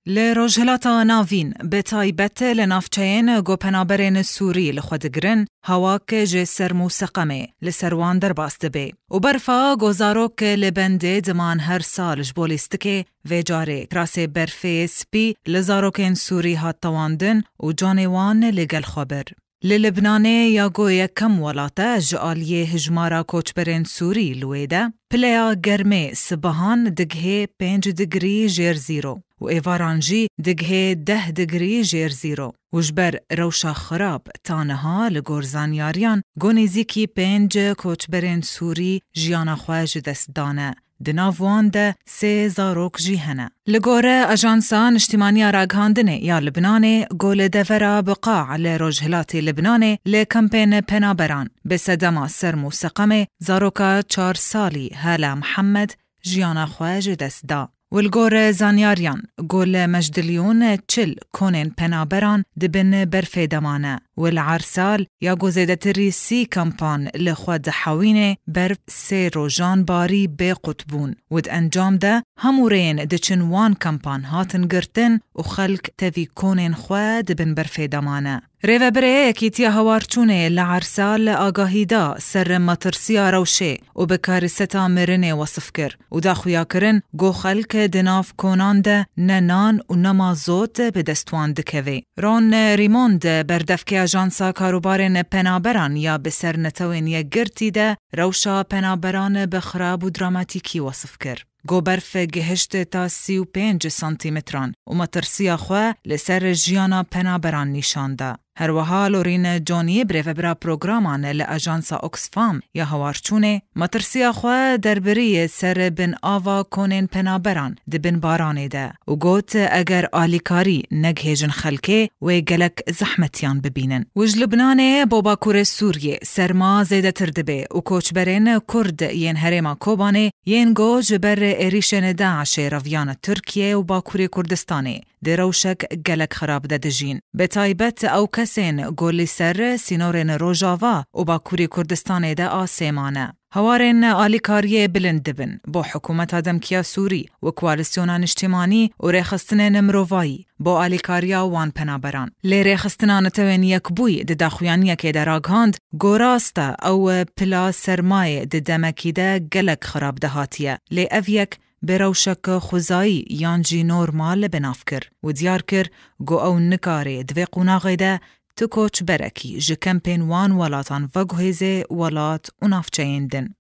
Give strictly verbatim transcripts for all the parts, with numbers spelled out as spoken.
Li Rojhilata Navîn, bi taybet li navçeyên ku penaberên Sûrî li xwe digirin, hewak ji serm û seqemê li ser wan derbas dibe û berfa ku zarok li bendê diman her sal ji bo lîstikê, vê carê kirasê berfê spî li zarokên Sûrî hat tewandin û canê wan li gel xwe bir. Li Libnanê ya ku yekem welat e ji aliyê hijmara koçberên Sûrî li wê de, pileya germê sibehan digihê pênc digrî jêr zîro û êvaran jî digihê deh digrî jêr zîro û ji ber rewşa xirab ta niha li gor zanyariyan ku nêzîkî pênc koçberên Sûrî jiyana xwe ji dest dane. Di nav wan de sê zarok jî hene. Li gore Ajansa Niştîmaniya Ragihandinê ya Libnanê, ku li devera Biqa li rojhilatê Libnanê li kempên penaberan bi sedema serm û seqemê zaroka çar salî Hala Mihemed jiyana xwe ji dest da. Û li gore zanyariyan, ku li Mejdilyon çil konên penaberan di bin berfê de mane û li Ersal ya ku zêdetirî sî kampan li xwe dihewîne, berf sê rojan barî bê qut bûn û di encam de hemû rêyên diçin wan kampan hatin girtin û xelk tevî konên xwe di bin berfê de mane. Rêvebirê Yekîtiya Hawarçûnê li Ersal agahî da ser metirsiya rewşê û bi kariseta mirinê wesif kir û da xuyakirin ku xelk di nav konan de ne nan û ne mazot bi dest wan dikeve. Ron Rimond, berdevkê Ajansa Karûbarên Penaberan ya bi ser Netewên Yekgirtî de, rewşa penaberan bi xirab û dramatîkî wesif kir. Ku berf gihişt ta sî û pênc santîmetran û metirsiya xwe li ser jiyana penaberan nîşan da. Her wiha Lorîn Conî, birêvebira programan li Ajansa Oxfam ya Hawarçûnê, metirsiya xwe derbirî ser bin ava konên penaberan di bin baranê de û got, eger alîkarî negihêjin xelkê, wê gelek zehmetiyan bibînin. Û ji Libnanê bo Bakurê Sûriyê serma zêdetir dibe û koçberên Kurd yên herêma Kobanê yên ku ji ber êrîşên DAIŞê reviyane Tirkiye û Bakurê Kurdistanê di rewşek gelek xirab de dijîn. Bi taybet ew kesên ku li ser sînorên Rojava û Bakurê Kurdistanê de asê mane. Hewarên alîkariyê bilind dibin bo hikûmeta demkiya Sûrî û koalîsyona niştimanî û rêxistinên mirovayî bo alîkariya wan penaberan. Lê Rêxistina Netewên Yekbûyî di daxuyaniyekê de ragihand, ku rast e ew pila sermayê di demekî de gelek xirab de hatiye, lê ev yek bi rewşeke xwezayî yan jî normal bi nav kir û diyar kir ku ew nikare di vê qonaxê de tu koçberekî ji kempên wan welatan veguhêze welat û navçeyên din.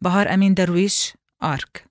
Bahar Emîn Derwîş, Ark.